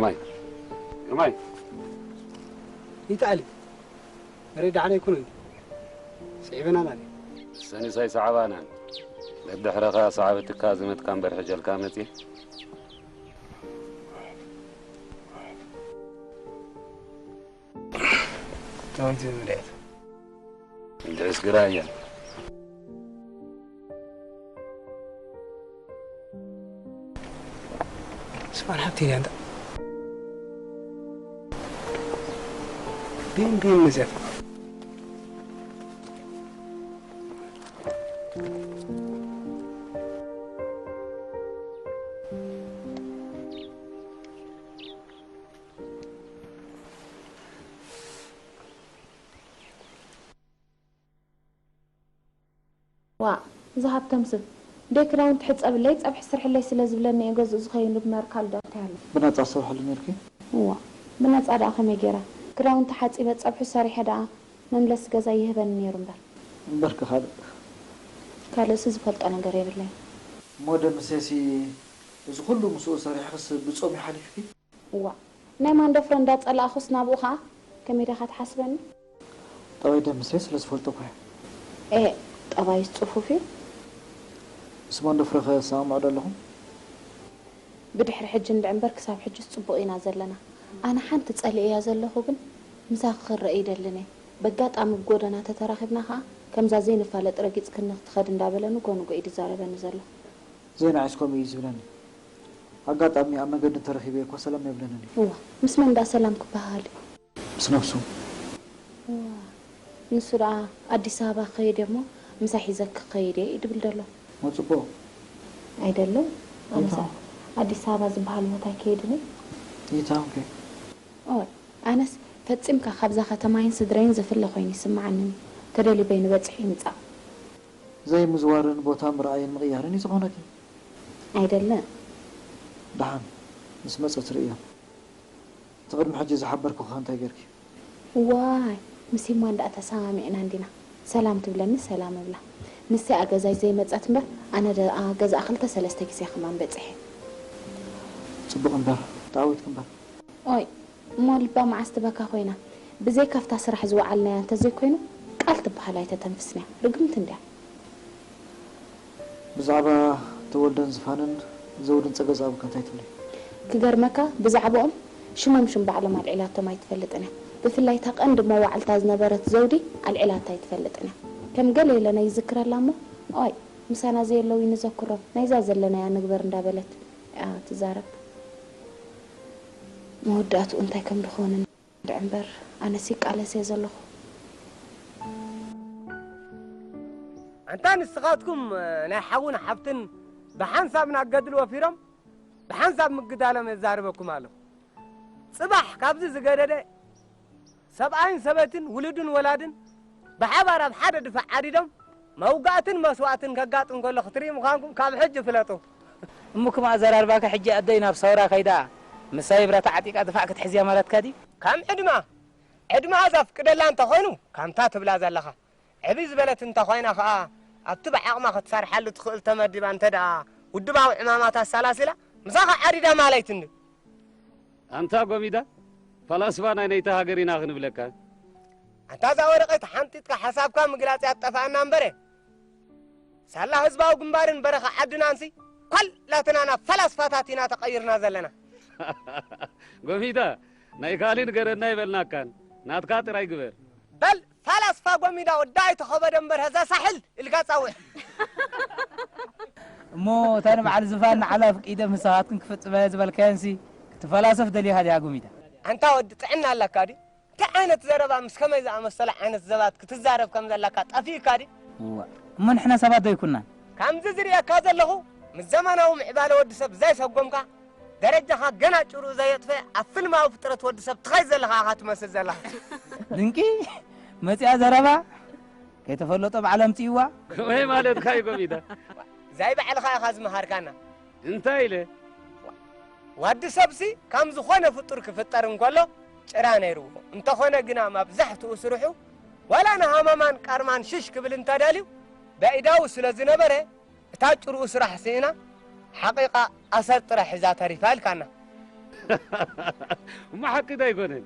ማይ ግርማይ፣ ይትኣሊ መሬት ደሓን ኣይኮነን። ስዒበናና ድዩ? ሰኒሳይ ሰዓባናን ደድሕረኻ ሰዓበትካ ዝመትካ እምበር ሕጀልካ መጺእ። ተወንቲ ዝምልያት። እንድዕስ ግራ እያ። ስፋን ሓብቲ ኢልያ እንታ። ቢን ቢን መዝያት። ዋእ፣ እዛ ሃብታም ሰብ፣ ደይ ክዳውንቲ ሕጸብለይ፣ ጸብሒ ስርሕለይ ስለ ዝብለኒ እየ ገዝኡ ዝኸይድ እምበር ካልእ እንታይ ኣሎ? ብናጻ ዝሰርሓሉ ነይርኪ? እዋ፣ ብናጻ ደኣ ከመይ ገይረ? ክዳውንቲ ሓጺበ፣ ጸብሒ ሰሪሐ ደኣ መምለሲ ገዛ ይህበኒ ነይሩ እምበር። እምበርኪ ካልእ? ካልእሲ ዝፈልጦ ነገር የብለይን። እሞ ደምሴሲ እዚ ኩሉ ምስኡ ሰሪሕክስ ብጾም እዩ ሓሊፍኪ? እዋእ፣ ናይ ማንደፍሮ እንዳጸላእኹስ ናብኡ ኸኣ ከመይ ዲኻ ትሓስበኒ? ጠባይ ደምሴ ስለ ዝፈልጦ እኮ እየ። ኤእ፣ ጠባይስ ጽፉፍ እዩ። ምስ ማንደፍሮ ከ ትሰማምዑ ዶ ኣለኹም? ብድሕሪ ሕጂ እንድዒ እምበር ክሳብ ሕጂስ ጽቡቕ ኢና ዘለና። ኣነ ሓንቲ ጸሊኤያ ዘለኹ ግን ምሳኺ ክረአ ይደልን እየ። በጋጣሚ ብጎደና ተተራኺብና ኸኣ ከምዛ ዘይንፋለጥ ረጊጽክኒ ክትኸዲ እንዳበለ ንጎ ንጎ እዩ ዝዛረበኒ ዘሎ። ዘይንዓይስ ከምኡ እዩ ዝብለኒ። ኣጋጣሚ ኣብ መንገዲ እንተረኺበዮ እኳ ሰላም የብለንን እዩ። እዋ፣ ምስ መን ደኣ ሰላም ክበሃሃል እዩ? ምስ ነብሱ። እዋ፣ ንሱ ደኣ ኣዲስ ኣበባ ክኸይድ እየ እሞ ምሳይ ሒዘኪ ክኸይድ እየ እዩ ድብል ዘሎ። እሞ ጽቡቕ። ኣይደለም፣ ኣነስ ይታ- ኣዲስ ኣበባ ዝበሃል ቦታ ኣይከይድን እየ። ይታ፣ ኦኬ። ኦይ፣ ኣነስ ፈጺምካ ካብዛ ከተማይን ስድረይን ዝፍለ ኮይኑ ይስምዓኒ። ተደልዩ በይኑ በጺሑ ይምጻእ። ዘይምዝዋርን ቦታ ምርኣይን ምቕያርን እዩ ዝኾነኪ። ኣይደለ። ደሓን ምስ መጸ ትርእዮ። እቲ ቅድሚ ሕጂ ዝሓበርኩኺ እንታይ ጌርኪ? ዋይ፣ ምስ ሂማን ደኣ ተሰማሚዕና እንዲና። ሰላም ትብለኒ፣ ሰላም እብላ። ንሳ እያ ገዛይ ዘይመጸት እምበር፣ ኣነ ደኣ ገዝኣ ክልተ ሰለስተ ግዜ ከማን በጺሐ። ጽቡቕ እምበር፣ ተዓዊትኪ እምበር። ኦይ፣ እሞ ልባ መዓስ ትበካ ኮይና? ብዘይካ ኣብታ ስራሕ ዝወዓልናያ እንተዘይኮይኑ፣ ቃል ትበሃል ኣይተተንፍስንያ። ርግምቲ እንድያ። ብዛዕባ ተወልደን ዝፋንን ዘውድን ጸገ ዝኣበካ እንታይ ትብሊ? ክገርመካ፣ ብዛዕባኦም ሽሞም ሽም ባዕሎም ኣልዒላቶም ኣይትፈልጥን እያ። ብፍላይ እታ ቀንዲ መዋዕልታ ዝነበረት ዘውዲ ኣልዒላታ ኣይትፈልጥን እያ። ከም ገለ ኢለ ናይ ይዝክረላ እሞ፣ ኦይ፣ ምሳና ዘየለዉ ንዘክሮም፣ ናይዛ ዘለናያ ንግበር እንዳበለት እያ ትዛረብ። መወዳእትኡ እንታይ ከም ድኾነ እንድዒ እምበር፣ ኣነስ ይቃለስ እየ ዘለኹ። ኣንታ ንስኻትኩም፣ ናይ ሓውን ሓፍትን ብሓንሳብ ናብ ገድሊ ወፊሮም፣ ብሓንሳብ ምግዳሎም የዛርበኩም ኣለኹ። ጽባሕ ካብዚ ዝገደደ፣ ሰብኣይን ሰበይትን፣ ውሉድን ወላድን ብሓባር ኣብ ሓደ ድፋዕ ዓዲዶም፣ መውጋእትን መስዋእትን ከጋጥም ከሎ ክትርኢ ምዃንኩም ካብ ሕጂ ፍለጡ። እሞ፣ ከም ኣዘራርባካ ሕጂ ኣደይ ናብ ሰውራ ከይዳ፣ ምሳይ ብረት ዓጢቃ ድፋዕ ክትሕዝያ ማለትካ ድዩ? ከም ዕድማ፣ ዕድማ ዘፍቅደላ እንተኾይኑ፣ ከምታ ትብላ ዘለኻ፣ ዕብይ ዝበለት እንተኾይና ኸኣ፣ ኣብቲ ብዓቕማ ክትሰርሓሉ ትኽእል ተመዲባ እንተ ደኣ ውድባዊ ዕማማት ኣሰላሲላ፣ ምሳኻ ዓዲዳ ማለይት እንድዩ። ኣንታ ጎሚዳ፣ ፈላስፋ ናይ ናይታ ሃገር ኢና ክንብለካ። ኣንታ እዛ ወረቐት ሓንጢጥካ ሓሳብካ ምግላጽ እያ ትጠፍኣና እምበረ፣ ሳላ ህዝባዊ ግንባርን በረኻ ዓድናንሲ፣ ኳላትና ናብ ፈላስፋታት ኢና ተቐይርና ዘለና። ጎሚዳ፣ ናይ ካልእ ንገረና ኣይበልናካን፣ ናትካ ጥራይ ግበር። በል፣ ፈላስፋ ጎሚዳ ወዳ ኣይተኸበደ እምበር፣ ሀዛ ሳሕል ኢልካ ጸውዕ። እሞ፣ እታ ንበዓል ዝፋን ንዓላ ኣፍቂደ ምሳኻትክን ክፍጽመ ዝበልካየንሲ፣ ክትፈላሰፍ ደሊኻ ድያ ጎሚዳ? ኣንታ ወዲ፣ ጥዕና ኣለካ ድዩ? እንታይ ዓይነት ዘረባ፣ ምስ ከመይ ዝኣመሰለ ዓይነት ሰባት ክትዛረብ ከም ዘለካ ጠፊእካ ድዩ? እዋ፣ እሞ ንሕና ሰባት ዶ ኣይኩናን? ከምዚ ዝርእየካ ዘለኹ፣ ምስ ዘመናዊ ምዕባለ ወዲ ሰብ ዘይሰጎምካ፣ ደረጃኻ ገና ጭርኡ ዘየጥፈ፣ ኣብ ፍልማዊ ፍጥረት ወዲ ሰብ ትኸይድ ዘለኻ ኢኻ ትመስል ዘለኻ። ድንቂ መጺኣ ዘረባ፣ ከይተፈለጦ ባዕላ ኣምጺእዋ። ከመይ ማለትካ እዩ ጎሚዳ? እዛ ባዕልኻ ኢኻ ዝመሃርካና። እንታይ ኢለ? ዋዲ ሰብሲ ከም ዝኾነ ፍጡር ክፍጠር እንከሎ ጭራ ነይርዎ። እንተኾነ ግና መብዛሕትኡ ስርሑ ዋላ ንሃመማን ቃርማን ሽሽ ክብል እንተደልዩ በኢዳዊ ስለ ዝነበረ እታ ጭርኡ ስራሕ ስኢና ሓቒቓ ኣሰር ጥራሕ ሒዛ ተሪፋ ኢልካና። እሞ ሓቂ ዶ ኣይኮነን?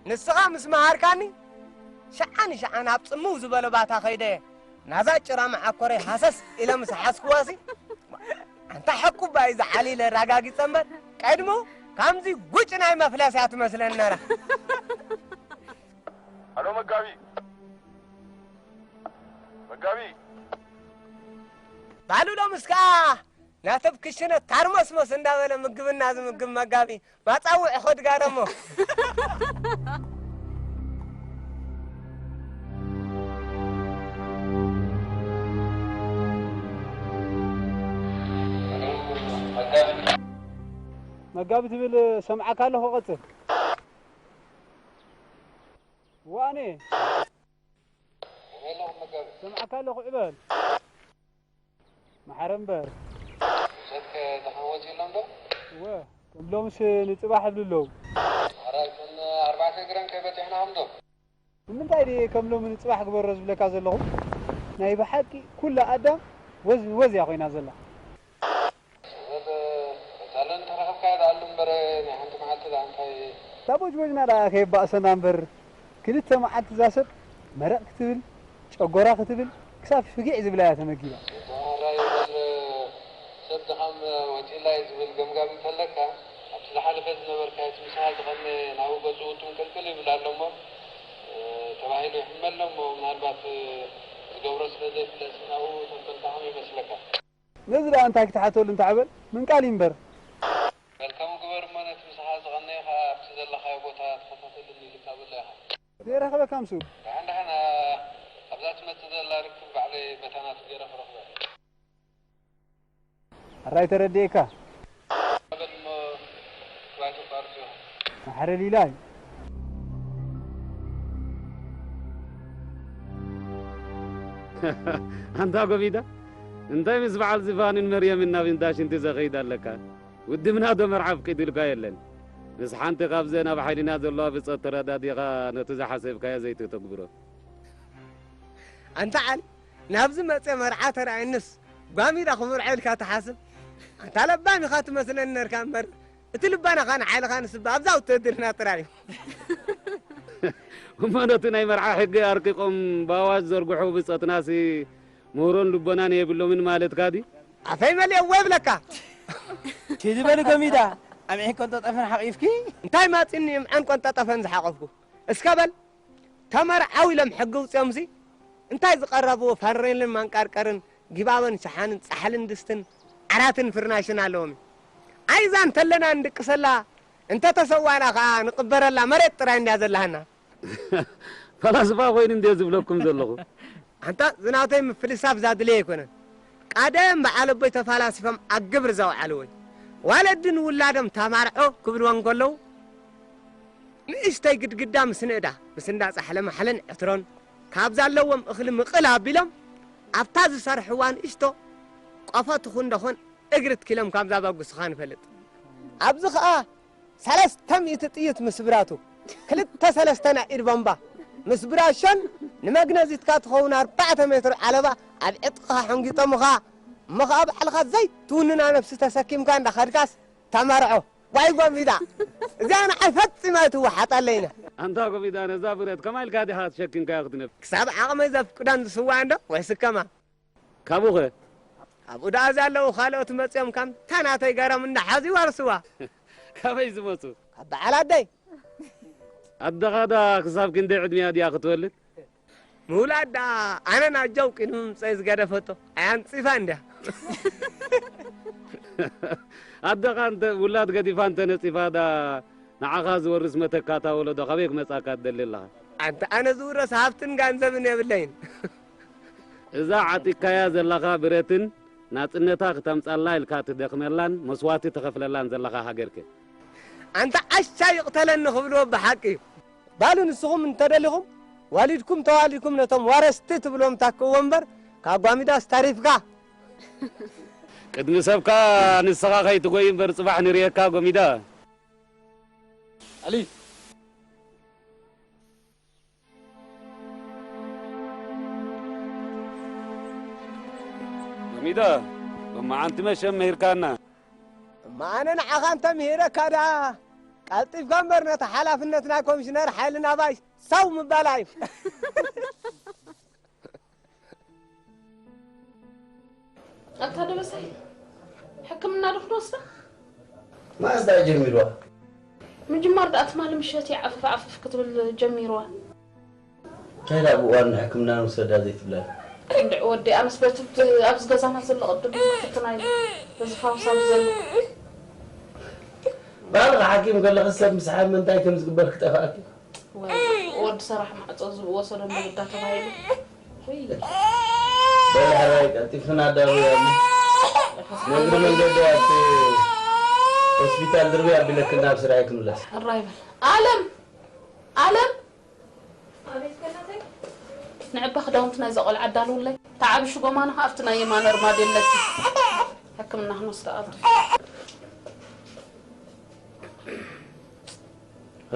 ንስኻ ምስ መሃርካኒ፣ ሸዓ ንሸዓ ናብ ጽምው ዝበለ ባታ ከይደ፣ ናዛ ጭራ መዓኮረይ ሃሰስ ኢለ ምስ ሓዝክዋሲ፣ ኣንታ ሓቁ ባይ ዝዓሊለ ራጋጊጸ እምበር፣ ቀድሞ ከምዚ ጉጭ ናይ መፍለስያ ትመስለኒ ነራ። ኣሎ መጋቢ፣ መጋቢ። ባሉ ሎምስ ከኣ ናተብ ክሽነ ታርመስመስ እንዳበለ ምግብና ዝምግብ መጋቢ ማጻውዕ ኾድጋረሞ። መጋቢ ትብል ሰምዓካ ኣለኹ። ቀጽል። ዋኔ ሰምዓካ ኣለኹ። ዕበል። ማሕረ እምበር። ሰብከ ተኸወት የሎም ዶ? እወ፣ ከም ሎምስ ንጽባሕ ይብሉ ኣለዉ። ኣራይ፣ እተን ኣርባዕተ እግረን ከይበጢሕናዮም ዶ? ንምንታይ ድየ ከም ሎሚ ንጽባሕ ግበሮ ዝብለካ ዘለኹ? ናይ ብሓቂ ኩሉ ኣዳም ወዝ ንወዝ እያ ኮይና ዘላ። ሰብ፣ እታ ለን ተረኸብካዮ ደኣ ኣሉ እምበር፣ ናይ ሓንቲ መዓልቲ ደኣ እንታይ? እታ ቦጅቦጅና ደኣ ከየባእሰና እምበር፣ ክልተ መዓልቲ እዛ ሰብ መረቕ ክትብል፣ ጨጎራ ክትብል፣ ክሳብ ፍጊዕ ዝብላ እያ ተመጊባ። ራይ ይበል፣ ሰብ ድኻም ወጺላ እዩ ዝብል ገምጋም እንተለካ፣ ኣብቲ ዝሓለፈ ዝነበርካዮ እቲ ምሳኻ ዝቐነ ናብኡ ገጹ ውጥም ቅልቅል ይብል ኣሎ እሞ፣ ተባሂሉ ይሕመል እሞ፣ ምናልባት ዝገብሮ ስለ ዘይፍለጥ ናብኡ ተንጠልጣዕም ይመስለካ። ነዚ ደኣ እንታይ ክትሓተሉ እንተ ዕበል ምንቃል እዩ እምበር። በል ከምኡ ግበር እሞ ነቲ ምሳኻ ዝቐነየ ኸኣ ኣብቲ ዘለኻዮ ቦታ ተኸታተለኒ ኢልካ በሎ ኢኻ። ዘይረኽበካ ምስኡ። ደሓን ደሓን ኣብዛ ትመጽእ ዘላ ርክብ ባዕለይ በታ ናቱ ገይረ ክረኽበ። ኣራይ ተረዲኤካ። በል እሞ ዋይ ተቋርጽ ኢኻ። ማሕረ ሊላይ። ኣንታ ጎቢዳ፣ እንታይ ምስ በዓል ዝፋንን መርየምን ናብ እንዳ ሽንቲ ዘኸይድ ኣለካ? ውድብና ዶ መርዓ ኣፍቂዱልካ የለን? ምስ ሓንቲ ካብዘን ኣብ ሓይልና ዘለዋ ብጾት ተረዳዲኻ ነቲ ዝሓሰብካዮ ዘይተተግብሮ። ኣንታ ዓሊ፣ ናብዚ መጽየ መርዓ ተራእየንስ ጓሚዳ ክምርዖ ኢልካ ትሓስብ? ኣንታ ለባም ኢኻ ትመስለኒ ነርካ እምበር፣ እቲ ልባና ኻን ሓይልኻ ንስባ ኣብዛ ውትህድርና ጥራይ እዩ። እሞ ነቲ ናይ መርዓ ሕጊ ኣርቂቖም ብኣዋጅ ዘርግሑ ብጾትናሲ ምህሮን ልቦናን የብሎምን ማለትካ ድዩ? ኣፈይ መሊኦዎ ይብለካ። ኪዲ በሊ ጎሚዳ፣ ኣምዒን ቆንጠጠፈን ሓቒፍኪ። እንታይ ማጺኒ እምዐን ቆንጠጠፈን ዝሓቐፍኩ? እስከ በል፣ ተመርዓው ኢሎም ሕጊ ኣውጺኦምሲ እንታይ ዝቐረብዎ ፈሬልን መንቀርቀርን ጊባቦን ሸሓንን ጻሕልን ድስትን ዓራትን ፍርናሽን ኣለዎም እዩ። ኣይዛ እንተለና ንድቅሰላ እንተተሰዋእና ኸኣ ንቕበረላ መሬት ጥራይ እንድያ ዘለሃና። ፈላስፋ ኮይኑ እንድየ ዝብለኩም ዘለኹ። ኣንታ ዝናተይ ምፍልሳፍ ዛድለየ ኣይኮነን። ቃደም በዓል ኣቦይ ተፋላሲፎም ኣብ ግብሪ ዘውዓልዎ እዩ። ዋለዲ ንውላዶም ተማርዖ ክብልዎ እንከለዉ ንእሽተይ ግድግዳ ምስ ንእዳ ምስ እንዳ ጻሕለ ማሕለን ዕትሮን ካብ ዘለዎም እኽሊ ምቕል ኣቢሎም ኣብታ ዝሰርሕዋ ንእሽቶ ቆፎ ትኹን ደኾን እግሪ ትኪሎም ካብ ዛበጉስኻ ንፈልጥ። ኣብዚ ኸኣ ሰለስተ ሚእቲ ጥይት ምስ ብራቱ፣ ክልተ ሰለስተ ናይ ኢድ ቦምባ ምስ ብራሾን ንመግነዚትካ ትኸውን ኣርባዕተ ሜትር ዓለባ ኣብ ዕጥቕኻ ሓንጊጦምኻ፣ እሞ ኸኣ ባዕልኻ ዘይትውንና ነብሲ ተሰኪምካ እንዳኸድካስ ተመርዖ። ዋይ ጎሚዳ፣ እዚኣ ንዓይ ፈጺማ ኣይትወሓጠለይን እያ። ኣንታ ጎሚዳ፣ ነዛ ብረት ከማይ ኢልካ ዲኻ ተሸኪምካያ ክትነብ? ክሳብ ዓቕመይ ዘፍቅዳን ዝስዋዕን ዶ ወይስ ከማ? ካብኡኸ? ኣብኡ ደኣ ዘለዉ ካልኦት መጺኦም ከምታ ናተይ ገሮም እንዳሓዙ ይወርስዋ። ካበይ ዝመጹ? ካብ በዓል ኣደይ። ኣደኻ ደኣ ክሳብ ክንደይ ዕድሚኣ ድያ ክትወልድ? ምውላድ ደኣ ኣነ ናጃው ቅድሚ ምምጸይ ዝገደፈቶ ኣያንጺፋ እንድያ። ኣደኻ እንተ ውላድ ገዲፋ እንተ ነጺፋ ደኣ ንዓኻ ዝወርስ መተካእታ ወለዶ ካበይ ክመጻካ ትደሊ ኣለኻ? ኣንታ ኣነ ዝውረስ ሃብትን ጋንዘብን የብለይን። እዛ ዓጢቅካያ ዘለኻ ብረትን ናጽነታ ክተምጻላ ኢልካ ትደኽመላን መስዋእቲ ትኸፍለላን ዘለኻ ሃገር'ከ? ኣንታ ዓሻ ይቕተለኒ ክብልዎ ብሓቂ እዩ። ባሉ ንስኹም እንተደሊኹም ዋሊድኩም ተዋሊድኩም ነቶም ወረስቲ ትብልዎም ታክእዎ እምበር ካብ ጓሚዳስ ተሪፍካ። ቅድሚ ሰብካ ንስኻ ከይትጎይ እምበር ጽባሕ ንርእየካ ጎሚዳ። ኣሊ ሎሚዳ ሎማዓንቲ መሸም መሂርካና። ኣነ ንዓኻ እንተምሂረካ ደኣ ቀልጢፍካ እምበር ነቲ ሓላፍነት ናይ ኮሚሽነር ሓይሊ ናባይ ሰው ምባል እዩ። ኣታ ደበሳይ፣ ሕክምና ዶ ክንወስዳ? መዓስ ደኣ ጀሚርዋ? ምጅማር ደኣ ትማሊ ምሸት እያ ዓፍፍ ዓፍፍ ክትብል ጀሚርዋ። እንታይ ደኣ ብእዋኑ ንሕክምና ንውሰዳ ዘይትብላ? እንድዒ ወዲ፣ ኣነስ በቲ ብ-፣ ኣብዚ ገዛና ዘሎ ቅድም ክፍትና ኢለ፣ በዚ ፋውስ ኣብዚ ዘሎ። ባዕልኻ ሓኪም ከለኺ ሰብ ምስ ሓመመ እንታይ ከም ዝግበር ክጠፍኣኪ? ወይ ወዲ ሰራሕ ማዕጾ ዝወሰዶ መግዳ ተባሂሉ። ውይ። በል ሕራይ ቀልጢፍክን ኣዳውያሉ። ነግሪ መንገዲ ኣብቲ ሆስፒታል ድርቢ ኣቢለክን ናብ ስራይ ክንብለስ። ሕራይ በል። ኣለም! ኣለም! ንዕባ ክዳውንቲ ናይዛ ቆልዓ ኣዳልውለይ። ተዓብሹ ጎማና ኣብቲ ናይ የማነ ኣርማድዮ ኣለኪ። ሕክምና ክንወስዳ ኣብቲ።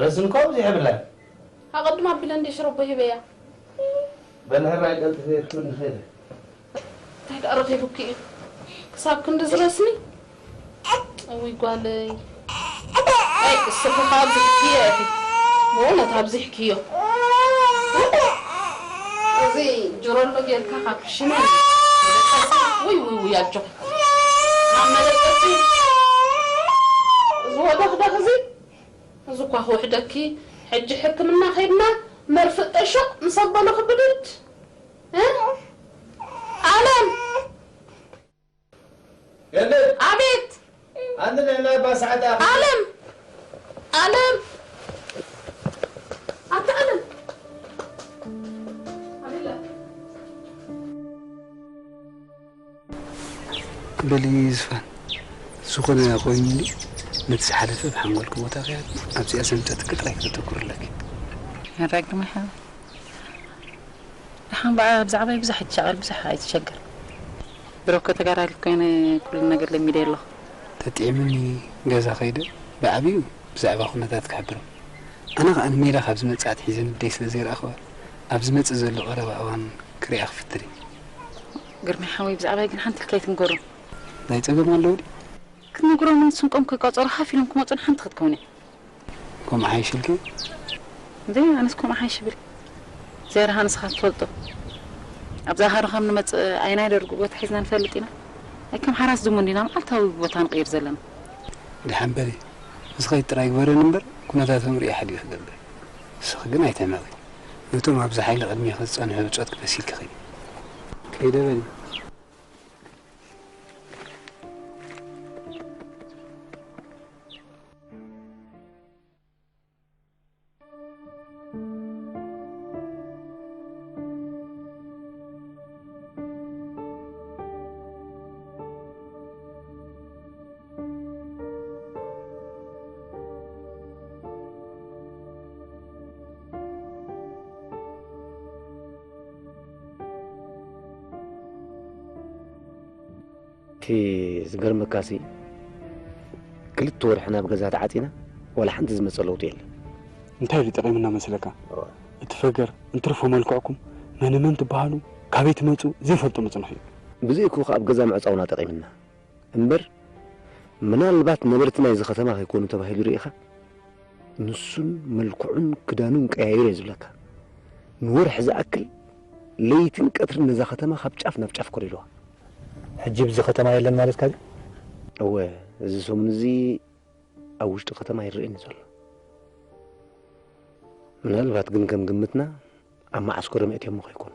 ረስን እኮ ብዙሕ የብላን። ኣቐድም ኣቢለ እንዴ ሽረቦ ሂበያ። በል ሕራይ ቀልጥፈ የርክብ ንኸይደ። እንታይ ደኣ ረኺቡኪ እዩ? ክሳብ ክንዲ ዝረስኒ? እውይ ጓለይ። ኣይ፣ እስኺ ካብ ዝሕክዮ ኢኺ። ብእውነት ኣብዚ ሕክዮ። እዚ ጆሮሎ ጌርካ ካብ ክሽነ። ውይ፣ ውይ፣ ውይ፣ ኣጆኺ። ኣብ መደቀሲ። እዚ ወደኽደኽ እዚ። እዚ እኳ ክውሕደኪ፣ ሕጂ ሕክምና ከይድና መርፍእ ጠሹቕ ምስ ኣበሉኺ ብድድ። እ? ኣለም! የለ! ኣቤት! ኣንተ ናይ ናይ ባሰዓት ኣኺ። ኣለም! ኣለም! ኣታ ኣለም! ኣቤላ! በሊ ዝፋን፣ ዝኾነ ኮይኑ ነቲ ዝሓለፈ ብሓንጎልኪ ቦታ ኸያ ኣብዚኣ ዘምጸትኪ ጥራይ ከተተኩሪ ኣለኪ። ሕራይ ግርማይ ሓወይ፣ ደሓን ብዓ-፣ ብዛዕባይ ብዙሕ ኣይትሻቐል፣ ብዙሕ ኣይትሸገር። ብረኮ ተጋዳሊት ኮይነ ኩሉ ነገር ለሚደ ኣለኹ። ተጥዒሙኒ ገዛ ኸይደ ብዓብዩ ብዛዕባ ኩነታት ክሕብሮ። ኣነ ኸኣ ንሜዳ ካብ ዝመጽእ ኣትሒዘ ንደይ ስለ ዘይረኣኽዋ፣ ኣብ ዝመጽእ ዘሎ ቀረባ እዋን ክሪኣ ክፍትን እየ። ግርማይ ሓወይ፣ ብዛዕባይ ግን ሓንቲ ኢልካ ኣይትንገሮም። እንታይ ጸገም ኣለዎ ድዩ? ክትነግሮምን ስንቆም ከቃጸሩ ሃፍ ኢሎም ክመጹን ሓንቲ ክትከውን እያ። ከምኡ ሓይሽ ኢልኪ? እንዴ፣ ኣነስ ከምኡ ሓይሽ ብል። ዝያዳ ንስኻ ትፈልጦ። ኣብዛ ሃገር ከም ንመጽእ ኣይናይ ደርጉ ቦታ ሒዝና ንፈልጥ ኢና። ኣይ ከም ሓራስ ድሙ እንዲና መዓልታዊ ቦታ ንቕይር ዘለና። ደሓን በሊ። ንስኺ ጥራይ ግበረኒ እምበር፣ ኩነታቶም ርእየ ሓዲኡ ክገብር። ንስኺ ግን ኣይትሕመቒ። ነቶም ኣብዚ ሓይሊ ቅድሜኺ ዝጸንሑ ብጾትኪ መሲልኪ ኺዲ። ከይደ በሊ። እቲ ዝገርመካሲ፣ ክልተ ወርሒ ናብ ገዛ ተዓጺና፣ ዋላ ሓንቲ ዝመጸ ለውጢ የለን። እንታይ ኢሉ ጠቒምና መስለካ? እዋ። እቲ ፈገር፣ እንትርፎ መልክዕኩም፣ መን መን ትበሃሉ፣ ካበይ ትመጹ፣ ዘይፈልጦ መጽንሑ እዩ። ብዘይኮ ኣብ ገዛ ምዕጻውና ጠቒምና። እምበር፣ ምናልባት ነበርቲ ናይዚ ከተማ ከይኮኑ ተባሂሉ ርኢኻ፣ ንሱን መልክዑን ክዳኑን ቀያይሩ እየ ዝብለካ። ንወርሒ ዝኣክል ለይትን ቀትርን ነዛ ከተማ ካብ ጫፍ ናብ ጫፍ ኮሪርዋ። ሕጂ ኣብዚ ከተማ የለን ማለትካ ድዩ? እወ፣ እዚ ሰሙን እዚ ኣብ ውሽጢ ከተማ ይረኣየኒ ዘሎ። ምናልባት ግን ከም ግምትና ኣብ መዓስከሮም ኣእትዮሞ ከይኮኑ።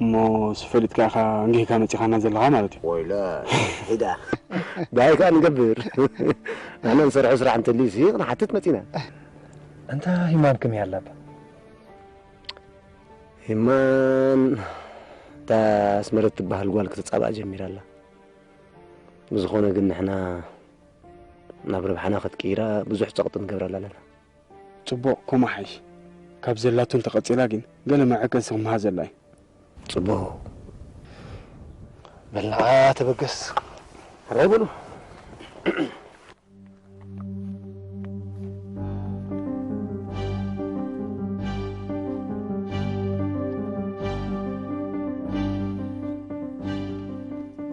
እሞ ስፈሊጥካ ኢኻ እንጊህካ መጺኻና ዘለኻ ማለት እዩ። ወይለ፣ ሒዳ። እንታይ ከኣ ንገብር? ንሕና ንሰርሖ ስራሕ እንተልዩሲ ክንሓትት መጺና። ኣንታ ሂማን ከመይ ኣላ እባ? ሂማን እታ ኣስመረት ትበሃል ጓል ክትጻብኣ ጀሚራ ኣላ። ብዝኾነ ግን ንሕና ናብ ረብሓና ክትቅይራ ብዙሕ ጸቕጢ ንገብረላ ኣለና። ጽቡቕ፣ ከምኡ ሓይሽ። ካብ ዘላቶ እንተቐጺላ ግን ገለ መዐቀሲ ክመሃዘላ እዩ። ጽቡቕ። በል ንዓ ተበገስ። ሕራይ በሉ።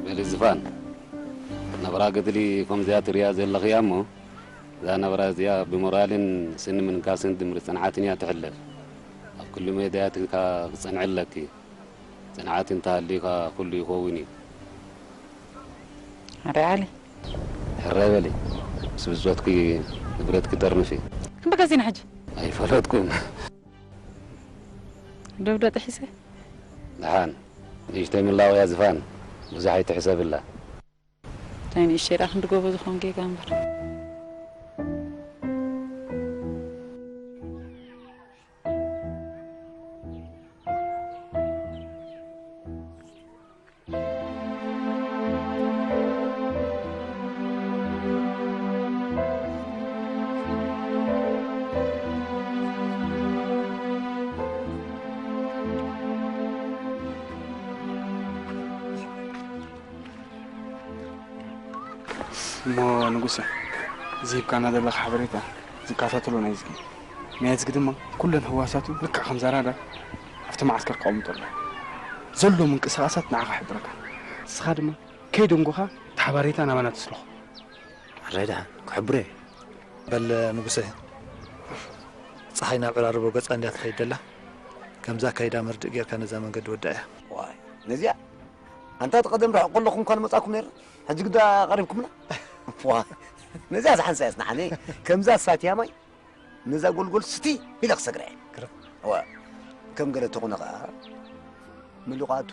በሊ ዝፋን፣ ናብራ ገድሊ ከምዚኣ ትሪኣ ዘለኽያ እሞ፣ እዛ ናብራ እዚኣ ብሞራልን ስኒ ምንካስን ድምሪ ጽንዓትን እያ ትሕለፍ። ኣብ ኩሉ ሜዳ እያ ትካ-፣ ክጸንዕ ኣለኪ። ጽንዓት እንተሃልዩካ ኩሉ ይኸውን እዩ። ኣረ ዓሊ። ሕራይ በሊ። ምስ ብጾትኪ ንብረትኪ ጠርንፊ። ክንበ ገዚና ሕጂ? ኣይፈለጥኩን። ደብዶ ጥሒሰ? ደሓን። ንእሽተይ ምላቑ እያ ዝፋን። ብዙሕ ኣይትሕሰብላ። እንታይ ንእሽተይ ደኣ ክንዲ ጎቦ ዝኾን ጌጋ እምበር። እሞ ንጉሰ፣ እዚ ሂብካና ዘለኻ ሓበሬታ ዝከታተሎ ናይ እዝጊ። ናይ እዝጊ ድማ ኩለን ህዋሳቱ ልክዕ ከም ዘራዳ ኣብቲ መዓስከር ከቐምጦ ኣሎ። ዘሎ ምንቅስቓሳት ንዓኻ ይሕብረካ። ንስኻ ድማ ከይደንጎኻ እቲ ሓበሬታ ናባና ትስርኾ። ሕራይ ደሓን፣ ክሕብሮ እየ። በል ንጉሰ፣ ጸሓይ ናብ ዕራርቦ ገጻ እንድያ ትኸይድ ዘላ። ከምዛ ኣካይዳ መርድእ ጌርካ ነዛ መንገዲ ወዳእያ። ዋይ፣ ነዚኣ ኣንታ እቲ ቀደም ርሑቕ ከለኹም እኳ ንመጻኩም ነይርና፣ ሕጂ ግዳ ቀሪብኩምና። ዋ፣ ነዚኣ ዝሓንሳ እያ ንዓኒ። ከምዛ ሳትያ ማይ ነዛ ጎልጎል ስቲ ኢለ ክሰግራ እየ። ግርም። እወ፣ ከም ገለ ተኾነ ኸኣ ምሉቓቱ።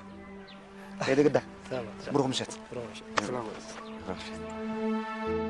ከይደ ግዳ። ሰላም። ብሩኽ ምሸት። ብሩኽ ምሸት። ሰላም። ብሩኽ ምሸት።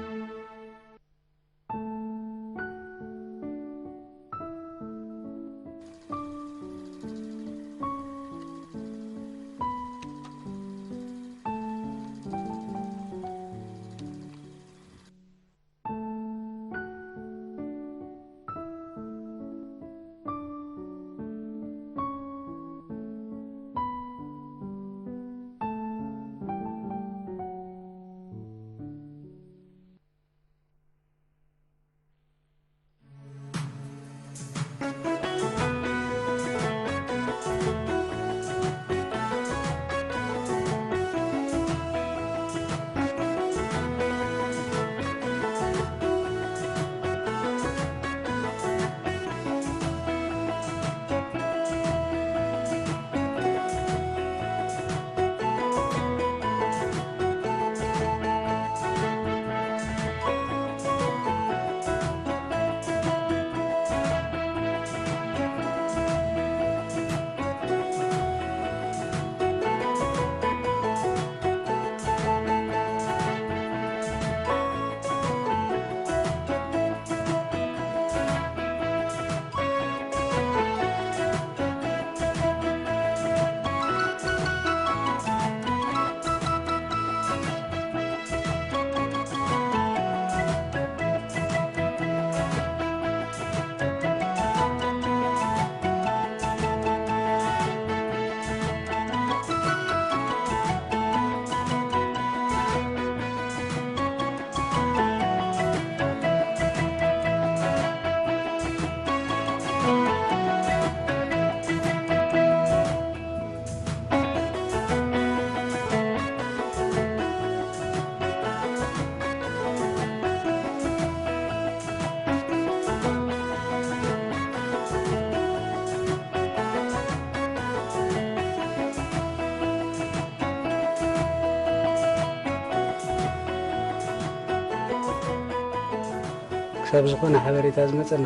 ክሳብ ዝኾነ ሓበሬታ ዝመጸና፣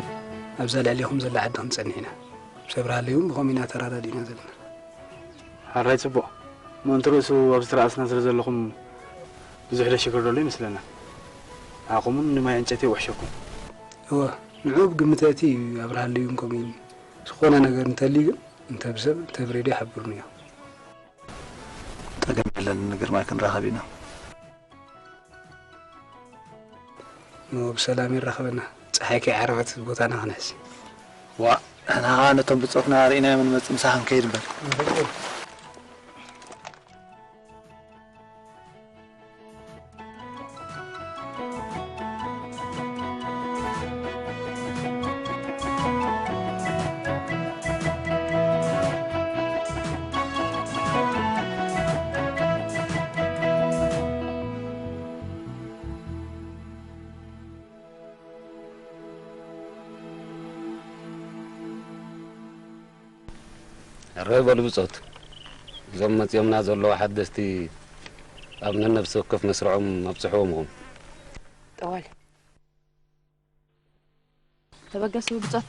ኣብዛ ልዕሌኹም ዘላ ዓዲ ክንጸንሕ ኢና። ሰብ ራሃለይ እውን ብኸምኡ ኢና ተራዳዲእና ዘለና። ሕራይ ጽቡቕ። ምእንቲ ርእሱ ኣብዚ ተረኣስና ስለ ዘለኹም ብዙሕ ደሽግር ዘሎ ይመስለና። ንዓኹምን ንማይ ዕንጨይቲ ይውሕሸኩም። እወ፣ ንዕኡ ብግምት እቲ እዩ ኣብርሃለይ እውን ከምኡ ኢሉ። ዝኾነ ነገር እንተልዩ ግን እንተ ብሰብ እንተ ብሬድዮ ሓብሩኒ እዮም። ጸገም የለን፣ ንግርማይ ክንራኸብ ኢና። ኖ፣ ብሰላም የራኽበና። ጸሓይ ከይዓረበት ቦታና ክንሕዝ። ዋ፣ ንሕና ኸኣ ነቶም ብጾትና ርኢናዮም ንመጽእ፣ ምሳኻ ክንከይድ እምበር። ርህ በሉ ብጾት፣ እዞም መጺኦምና ዘለዉ ሓደስቲ ኣብ ነነብሲ ወከፍ መስርዖም ኣብጽሕዎም ኢኹም። ጠዋል። ተበገሱ ብጾት።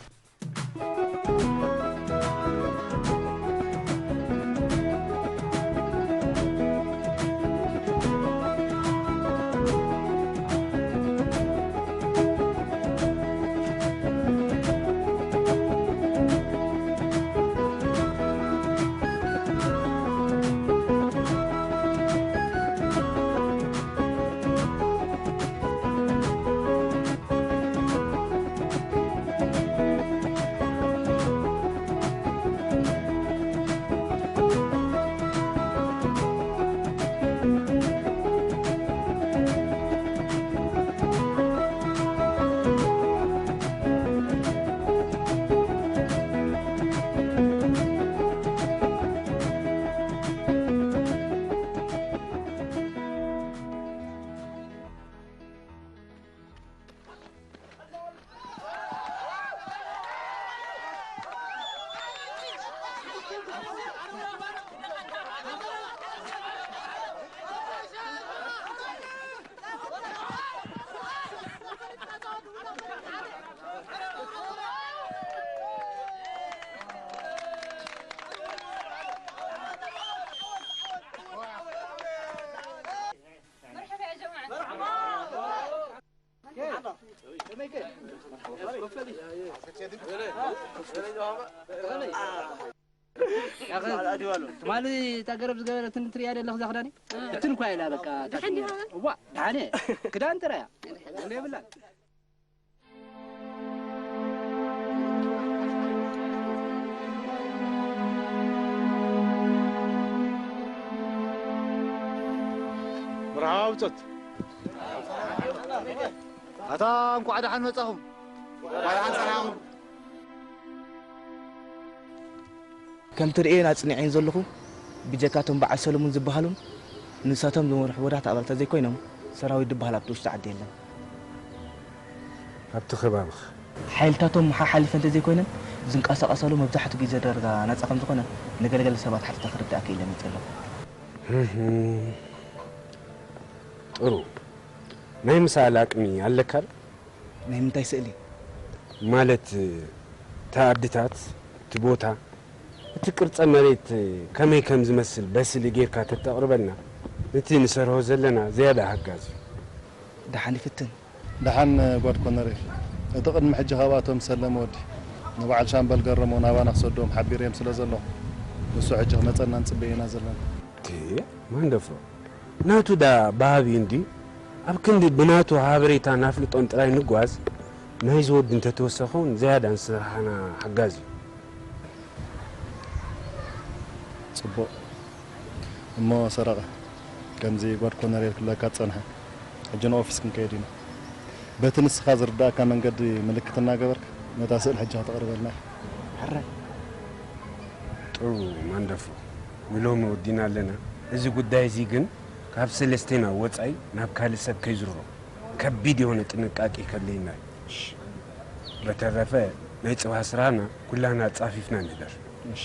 ትማሊ እታ ገረብ ዝገበረትን ትሪኣ ደለኽ እዛ ክዳኒ? እትን እኳ ኢላ በቃ። ደሓን ዲኻ? እዋ፣ ደሓን እየ። ክዳን ጥራይ እያ። ገለ የብላን። መርሓባ ብጾት። ኣታ እንኳዕ ደሓን መጻኹም። እንኳዕ ደሓን ጸናኹም። ከም ትርእየን ኣጽኒዐን ዘለኹ፣ ብጀካ እቶም በዓል ሰለሙን ዝበሃሉን ንሳቶም ዝመርሑ ውሑዳት ኣባላት እንተዘይኮይኖም፣ ሰራዊት ዝበሃል ኣብቲ ውሽጢ ዓዲ የለን። ኣብቲ ከባቢኸ? ሓይልታቶም ሓሓሊፈ እንተዘይኮይነን፣ ዝንቀሳቐሳሉ መብዛሕትኡ ግዜ ዳርጋ ናጻ ከም ዝኾነ ንገለገለ ሰባት ሓቲተ ክርዳእ ክኢለ መጺአ ኣለኹ። እህ፣ ጥሩ። ናይ ምስኣል ኣቅሚ ኣለካ ዶ? ናይ ምንታይ ስእሊ? ማለት፣ እቲ ኣድታት፣ እቲ ቦታ፣ እቲ ቅርጸ መሬት ከመይ ከም ዝመስል በስሊ ጌርካ ተተቕርበልና፣ ነቲ ንሰርሆ ዘለና ዝያዳ ሓጋዚ እዩ። ደሓን ይፍትን። ደሓን ጓድ ኮነሬል፣ እቲ ቅድሚ ሕጂ ካብኣቶም ሰለመ ወዲ ንበዓል ሻምበል ገረሞ ናባና ክሰዶም ሓቢረዮም ስለ ዘለኹ፣ ንሱ ሕጂ ክመጸና ንጽበዮ ኢና ዘለና። እቲ ማንደፍሮ ናቱ ዳ ባህቢ እንዲ ኣብ ክንዲ ብናቱ ሓበሬታን ኣፍልጦን ጥራይ ንጓዝ፣ ናይዚ ወዲ እንተተወሰኸውን ዝያዳ ንስራሕና ሓጋዚ እዩ። ጽቡቕ። እሞ ሰረቐ፣ ከምዚ ጓድ ኮነሬል ክብለካ ዝጸንሐ፣ ሕጂ ንኦፊስ ክንከይድ ኢና። በቲ ንስኻ ዝርድኣካ መንገዲ ምልክት እናገበርካ ነታ ስእሊ ሕጂ ከተቕርበልና ኢኻ። ሕራይ። ጥሩ ማንደፍሮ፣ ንሎሚ ወዲና ኣለና። እዚ ጉዳይ እዚ ግን ካብ ሰለስቴና ወጻኢ ናብ ካልእ ሰብ ከይዝሮ ከቢድ የሆነ ጥንቃቄ ከድልየና እዩ። በተረፈ ናይ ጽባሕ ስራህና ኩላህና ኣጻፊፍና ንሕደር። እሺ።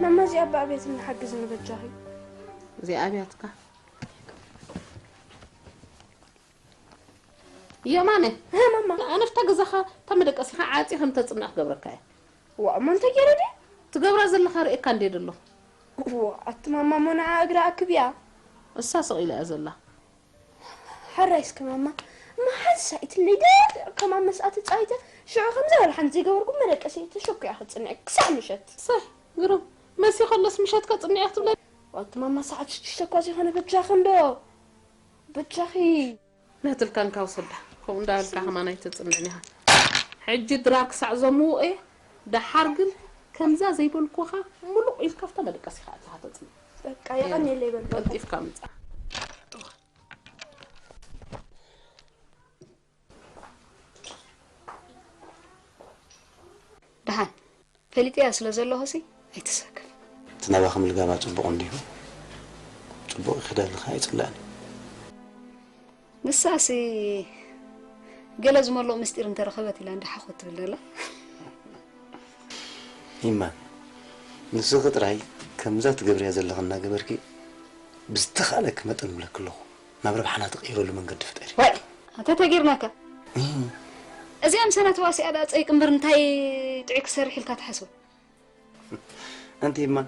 ማማ፣ እዚኣ ብኣብያት እንሓግዝ ንበጃኺ። እዚኣ ኣብያትካ። የማነ፣ እ፣ ማማ። ኣነፍታ ገዛኻ እታ መደቀሲኻ ዓፂ ከም ተፅንዕ ክገብረካ እየ። ዋ፣ እሞ እንታይ ገይረ ድየ? ትገብራ ዘለኻ ርእየካ እንዴ ደሎ። ዋ፣ ኣቲ ማማ፣ እሞ ንዓ እግራ ኣክብያ። እሳ ስቕ ኢላ እያ ዘላ። ሓራይ እስከ ማማ፣ መሓዝ ሳኢትለይ ደቂቕ ከማን መስኣ ተጻዊተ፣ ሽዑ ከምዛ ወላ ሓንቲ ዘይገበርኩ መደቀሲ ተሸኩያ ክትጽንዕ ክሳዕ ምሸት። ሰይ፣ ግሩም። መሲ ከሎስ ምሸት ከጽንዕ ክትብለኒ? ዋንቲ ማማ፣ ሰዓት ሽዱሽተ እኳ ዘይኮነ፣ በጃኺ እንዶ። በጃኺ። ነትልካ እንካ ውሰዳ። ከምኡ እንዳበልካ ከማን ኣይተጽንዕን ኢኻ። ሕጂ ድራር ክሳዕ ዘምውኦ እየ። ደሓር ግን ከምዛ ዘይበልኩኻ ሙሉቕ ኢልካ ኣብታ መደቀሲኻ ኣቲኻ ተጽንዕ። በቃ፣ የቐንየለይ በል። ቀልጢፍካ ምጻእ። ደሓን ፈሊጠያ ስለ ዘለኹሲ ኣይትሰከፍ። እቲ ናባኺ ምልጋባ ጽቡቕ እንድዩ። ጽቡቕ ይኸዳ ኣለኻ ኣይጽላእን። ንሳሲ ገለ ዝመልቕ ምስጢር እንተረኸበት ኢላ እንዳ ሓኾት ትብል ዘላ። ይማን ንስኺ ጥራይ ከምዛ ትገብርያ ዘለኺ እናገበርኪ ብዝተኻእለኪ መጠን እብለኪ ኣለኹ ናብ ረብሓና ትቕይረሉ መንገዲ ፍጠሪ። ዋይ ኣታ ተጌርናካ እዚኣ ምሳና ተዋሲኣ ደኣ ጸይቂ እምበር እንታይ ጥዑይ ክሰርሕ ኢልካ ትሓስብ? ኣንቲ ይማን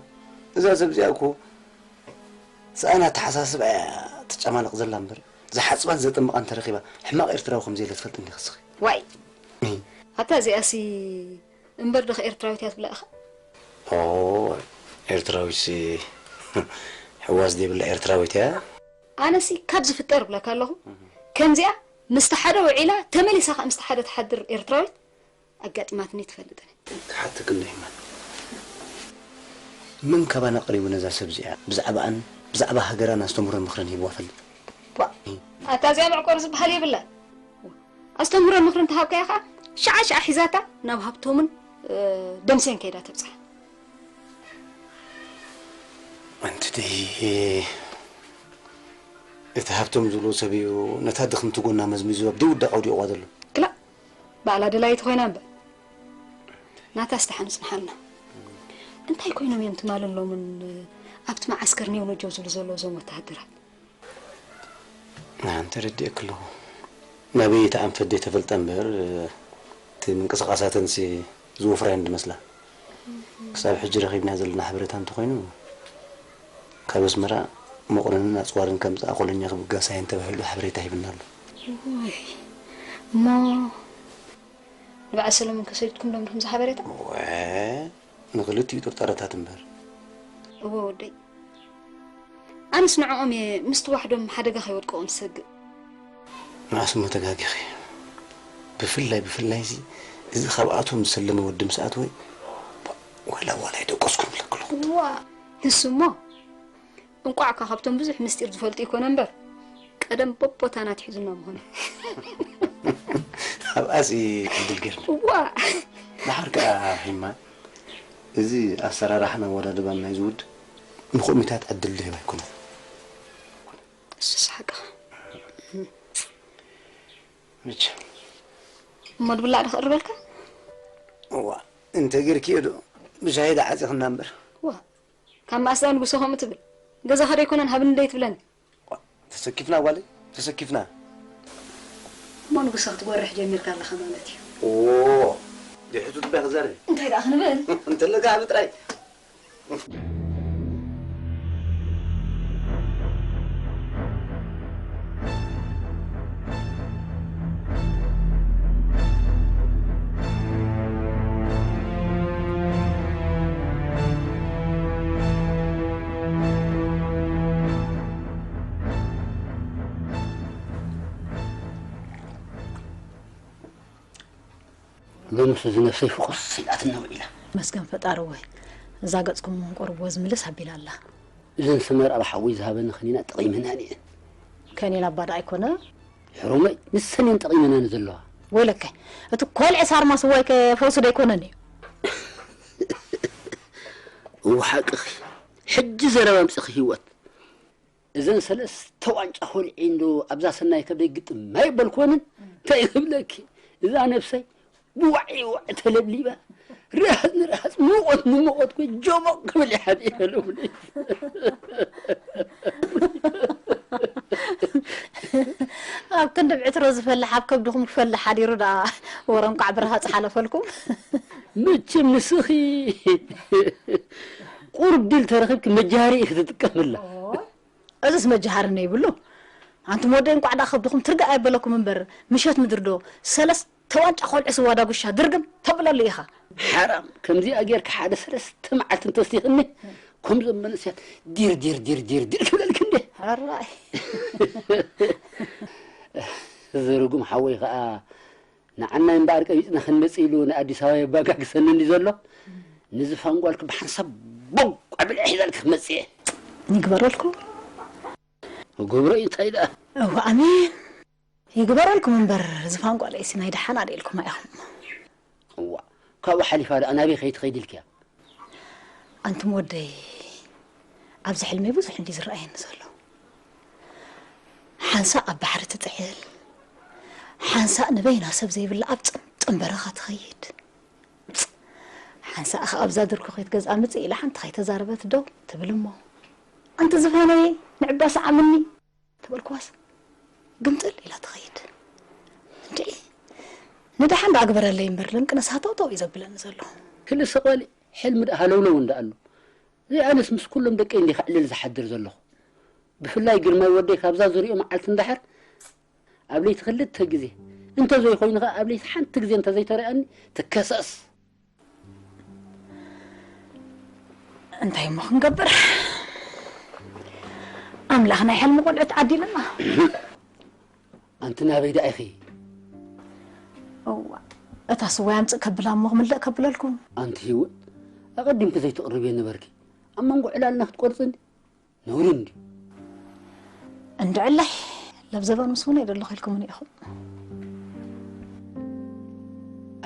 እዛ ሰብ እዚኣ እኮ ሰኣን ኣተሓሳስባ እያ ትጨማለቕ ዘላ እምበር ዝሓጽባን ዘጥምቓን ተረኺባ ሕማቕ ኤርትራዊ ከም ዘየለ ትፈልጢ እንዲኺ እስኺ። ዋይ ኣታ እዚኣሲ እምበር ዶኸ ኤርትራዊት እያ ትብላ ኢኻ? ኦ ኤርትራዊትሲ ሕዋስ ዘይብላ ኤርትራዊት እያ። ኣነሲ ካብ ዝፍጠር እብለካ ኣለኹ ከምዚኣ ምስቲ ሓደ ውዒላ ተመሊሳ ከዓ ምስቲ ሓደ ትሓድር ኤርትራዊት ኣጋጢማትኒ ትፈልጥን። ክሓተክ እንዶ ይማን መን ካባና ቀሪቡ ነዛ ሰብ እዚኣ ብዛዕባኣን ብዛዕባ ሃገራን ኣስተምህሮን ምኽርን ሂብዋ ፈልጥ? ቧእ! ኣታ እዚኣ መዕቆሪ ዝበሃል የብላን። ኣስተምህሮን ምኽርን ተሃብካያ ኸዓ ሽዓ ሽዓ ሒዛታ ናብ ሃብቶምን ደምሴን ከይዳ ተብፅሓ። ኣንቲ ደይ እቲ ሃብቶም ዝብልዎ ሰብ እዩ ነታ ድኽምቲ ጎና መዝሚዙ ኣብ ደይ ውዳቕ ኣውዲቕዋ ዘሎ። ክላእ! ባዕላ ደላይቲ ኮይና እምበር ናታስ ደሓን ይጽንሓልና። እንታይ ኮይኖም እዮም ትማልን ሎምን ኣብቲ መዓስከር ኔው ነጀው ዝብሉ ዘለዉ እዞም ወተሃደራት? ንዓን ተረዲኤኪ ኣለኹ። ናበይ እታ ኣንፈት ደይተፈልጠ እምበር እቲ ምንቅስቓሳተንሲ ዝወፍራ እየን ዝመስላ። ክሳብ ሕጂ ረኺብናዮ ዘለና ሓበሬታ እንተኾይኑ ካብ ኣስመራ መቑርንን ኣጽዋርን ከምጽኣ ኮሎኛ ክብገሳ እየን ተባሂሉ ሓበሬታ ሂብና ኣሎ። ውይ እሞ ንበዓል ሰለሙን ከሰዲድኩም ዶ እምበር ከምዚ ሓበሬታ? ወ ንኽልቲኡ ጥርጠረታት እምበር። እወ ወደይ ኣነስ ንዕኦም እየ ምስቲ ዋሕዶም ሓደጋ ከይወድቅኦም ዝሰግእ። ንኣስሞ ተጋጊኺ። ብፍላይ ብፍላይ እዚ እዚ ካብኣቶም ዝሰለመ ወዲ ምስ ኣተወ ዋላ ዋላ ኣይደቀስኩን እብለኪ ኣለኹ። ዋ ንሱ እሞ እንቋዕ እኳ ካብቶም ብዙሕ ምስጢር ዝፈልጡ ይኮነ እምበር ቀደም በቦታና ኣትሒዙና ምኾነ። ኣብኣሲ ዕድል ገይርና። ዋ ደሓር ከኣ ሂማ እዚ ኣሰራርሓን ኣወዳድባን ናይዚ ውድብ ንኮሚታት ዕድል ዝህብ ኣይኮነን። እሱስ ሓቅኻ። መቸም እሞ ድብላዕ ዶ ክቕርበልካ? እዋ እንተ ጌርክዮ ዶ ብሻሂ ዶ ዓጺኽና እምበር። ዋ ካብ መኣስ ደኣ ንጉሶ ከምኡ ትብል? ገዛኻ ዶ ኣይኮነን ሃብኒ ዶ ኣይትብለኒ? ተሰኪፍና ጓለይ ተሰኪፍና። እሞ ንጉሶ ክትጎርሕ ጀሚርካ ኣለኻ ማለት እዩ። ኦ ድሕቱ ትባይ ክዛረብ እንታይ ደኣ ክንብል? እንተለካ ሃቢ ጥራይ። ሎምስ እዚ ነብሰይ ፍቑስ ኢላትና ውዒላ። መስገን ፈጣሪ ወይ እዛ ገጽኩም እውን ቁሩብ ወዝ ምልስ ኣቢላ ኣላ። እዘን ሰመር ኣብ ሓዊ ዝሃበኒ ከኒና ጠቒመናኒ እየን። ከኒና እባ ደኣ ኣይኮነ። ሕሩመይ ንሰን እየን ጠቒመናኒ ዘለዋ። ወይለከ እቲ ኮልዐ ሳርማ ስዋይ ከ ፈውሲ ዶ ኣይኮነን እዩ? እወ ሓቅኺ ሕጂ ዘረባ ኣምጺኺ ህይወት። እዘን ሰለስተ ዋንጫ ኮልዒ እንዶ ኣብዛ ሰናይ ከብደይ ግጥም ኣይበልኮንን እንታይ ክብለኪ እዛ ነብሰይ ብዋዒ ዋዕ ተለብሊባ ርሃጽ ንርሃጽ፣ ሙቐት ንሙቐት ኮይ ጆሞቕ ክብል ይሓድ ይበለሙኒ። ኣብ ክንዲ ብዕትሮ ዝፈልሕ ኣብ ከብድኹም ክፈልሕ ሓዲሩ ደኣ ወረ እንቋዕ ብርሃጽ ሓለፈልኩም። መቸም ንስኺ ቁሩብ ዲል ተረኺብኪ መጃሃሪ ኢኺ ትጥቀምላ። እዝስ መጃሃርነ ይብሉ። ኣንቱም ወደይ እንቋዕ ደኣ ከብድኹም ትርጋእ ኣይበለኩም እምበር ምሸት ምድሪ ዶ ሰለስተ ዋንጫ ኮልዒ ስዋ ዳጉሻ ድርግም ተብለሉ ኢኻ። ሓራም ከምዚኣ ጌርኪ ሓደ ሰለስተ መዓልቲ እንተስቲኽኒ ከምዞም መንእሰያት ዲር ዲር ዲር ዲር ዲር ክብለልኪ እንደ ሕራይ እዚ ርጉም ሓወይ ከዓ ንዓናይ እምበኣር ቀቢፅና ክንመፅእ ኢሉ ንኣዲስ ኣበባ የባጋግሰኒ እንዲ ዘሎ ንዚ ፋንጓልኪ ብሓንሳብ ቦግ ኣብል ሒዘልኪ ክመፅእ እየ። ይግበረልኩ ገብሮ እዩ እንታይ ደኣ እዋ ኣሜን ይግበረልኩም እምበር ዝፋንቋለይሲ ናይ ደሓን ኣደ ኢልኩም ኢኹም እዋ ካብኡ ሓሊፋ ደኣ ናበይ ከይትኸይድ ኢልክያ ኣንቱም ወደይ ኣብዚ ሕልመይ ብዙሕ እንዲ ዝረኣየኒ ዘሎ ሓንሳእ ኣብ ባሕሪ ትጥሕል ሓንሳእ ንበይና ሰብ ዘይብላ ኣብ ፅምጥም በረኻ ትኸይድ ሓንሳእ ኸ ኣብዛ ድርኩኺት ገዝኣ ምፅእ ኢላ ሓንቲ ከይተዛረበት ደው ትብል እሞ ኣንቲ ዝፋነየ ንዕባ ሰዓምኒ ተበልኩዋስ ግምጥል ኢላ ትኸይድ እንድዒ ንደሓን ደኣ ግበረለይ እምበር ልንቅነስ ሃተውተው እዩ ዘብለኒ ዘሎ ክልሰ ቆልዕ ሕልሚ ደኣ ሃለውለው እንዳ ኣሎ ዘይኣነስ ምስ ኩሎም ደቀይ እንዲ ከዕልል ዝሓድር ዘለኹ ብፍላይ ግርማይ ወደይ ካብዛ ዝሪኦ መዓልቲ እንዳሕር ኣብ ለይቲ ክልተ ግዜ እንተዘይኮይኑ ኸዓ ኣብ ለይቲ ሓንቲ ግዜ እንተዘይተረኣኒ ትከሰስ እንታይ እሞ ክንገብር ኣምላኽ ናይ ሕልሚ ቆልዑት ዓዲልና ኣንቲ ናበይ ደኣ ኢኺ እዋ እታ ስዋ ያምፅእ ከብላ እሞ ክምልእ ከብለልኩም ኣንቲ ህይወት ኣቐዲምኪ ዘይትቕርብየ ነበርኪ ኣብ መንጎ ዕላልና ክትቆርፅኒ ነውሪ እንድዩ እንድዕላይ ለብዘበን ምስ እውን ኣይደለኹ ኢልኩምኒ ኢኹም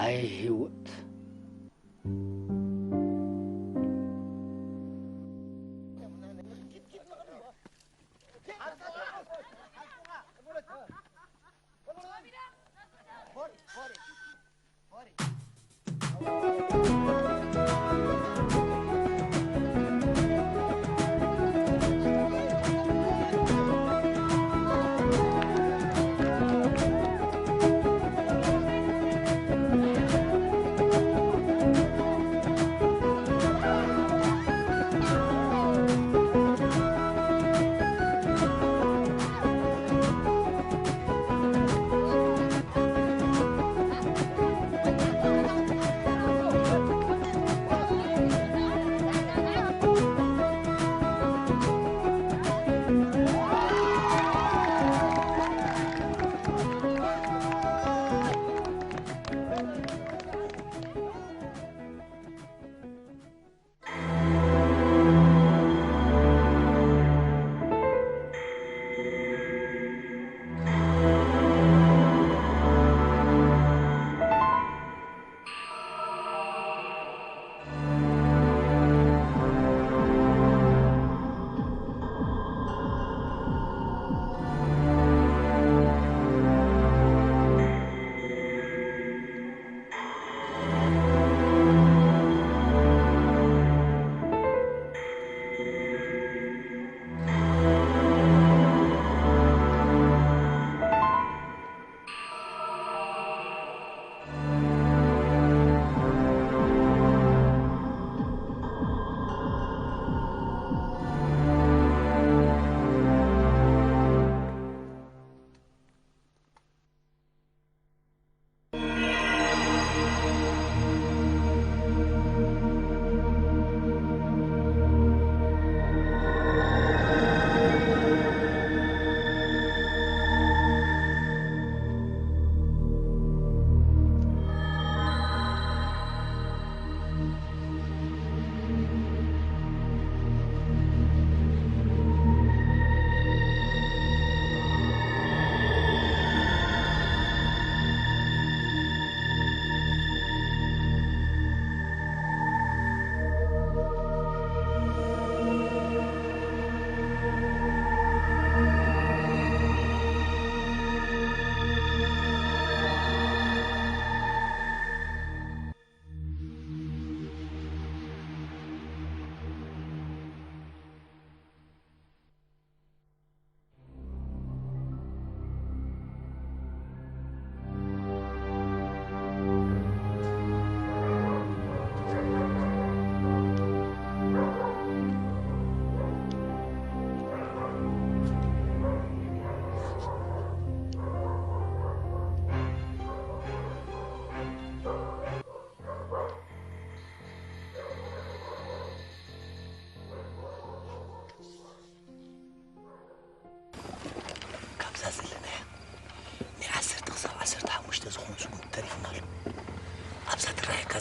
ኣይ ህይወት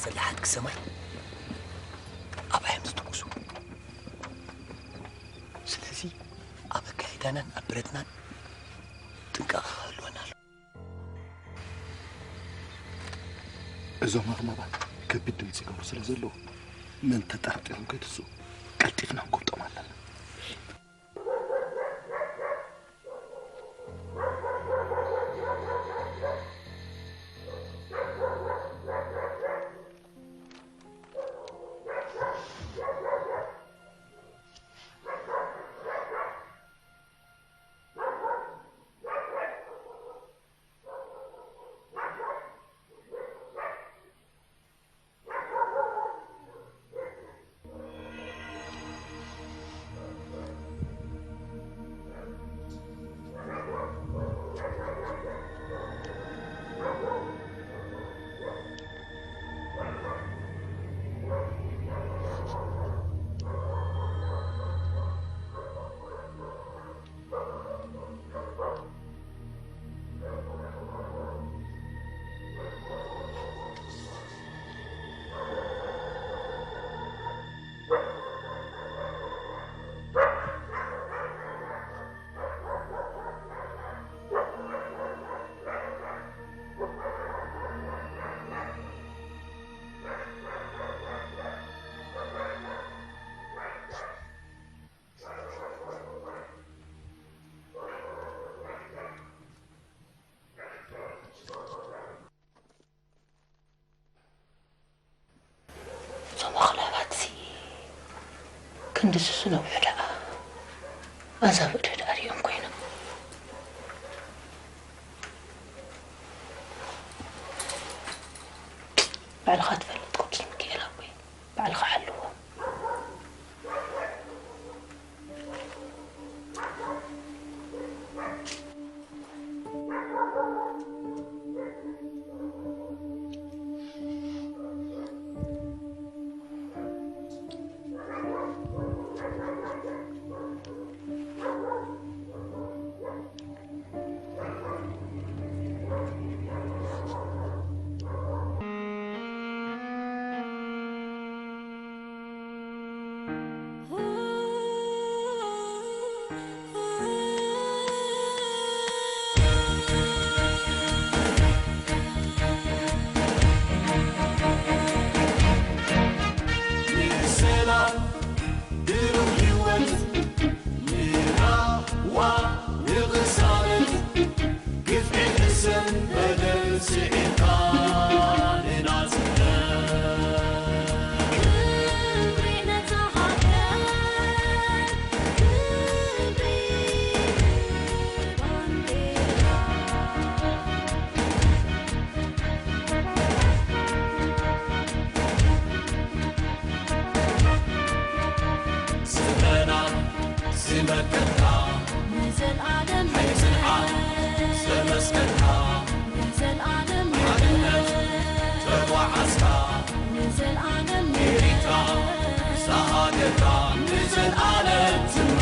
ሰላሓት ክሰማይ ኣብ ኣዮም ዝትኩሱ። ስለዚ ኣብ ኣካይዳናን ኣብ ብረትናን ጥንቃቐ ክህልወና ኣሎ። እዞም ኣግማባት ከቢድ ድምፂ ይገብሩ ስለ ዘለዉ፣ መን ተጠራጢሮም ከይትስኡ ቀልጢፍና ክንጎብጦም ኣለና። እዞም ኣኽላባትሲ ክንድዚ ዝነውሑ ደኣ ኣዛብእ ዶ ደኣ ሪኦም ኮይኖም? ባዕልኻ ትፈልጥ ቅዱስ ሚካኤል ኣቦይ፣ ባዕልኻ ሓልዎም። ንሰላም ብሩህ ህይወት ንራህዋ ንቕሳነት ግፍዒ ሕሰን በደል ስዒርካ ንናጽነት። ክብሪ ነታ ሃገር፣ ክብሪ ባንዴራ። ስመና ዝመከትካ ንዘልኣለም ሕጽንዓ ዘመስከትካ ንዘልኣለም ሓድነት ተጓዓዝካ ንዘልኣለም ኤሪትራ ሳሃገርካ ንዘልኣለም ትማ